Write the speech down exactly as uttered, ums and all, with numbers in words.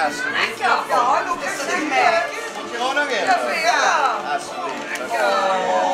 Alsjeblieft. Ja, hallo, beste mèt. Moet je gewoon nog even? Ja, ja. Alsjeblieft.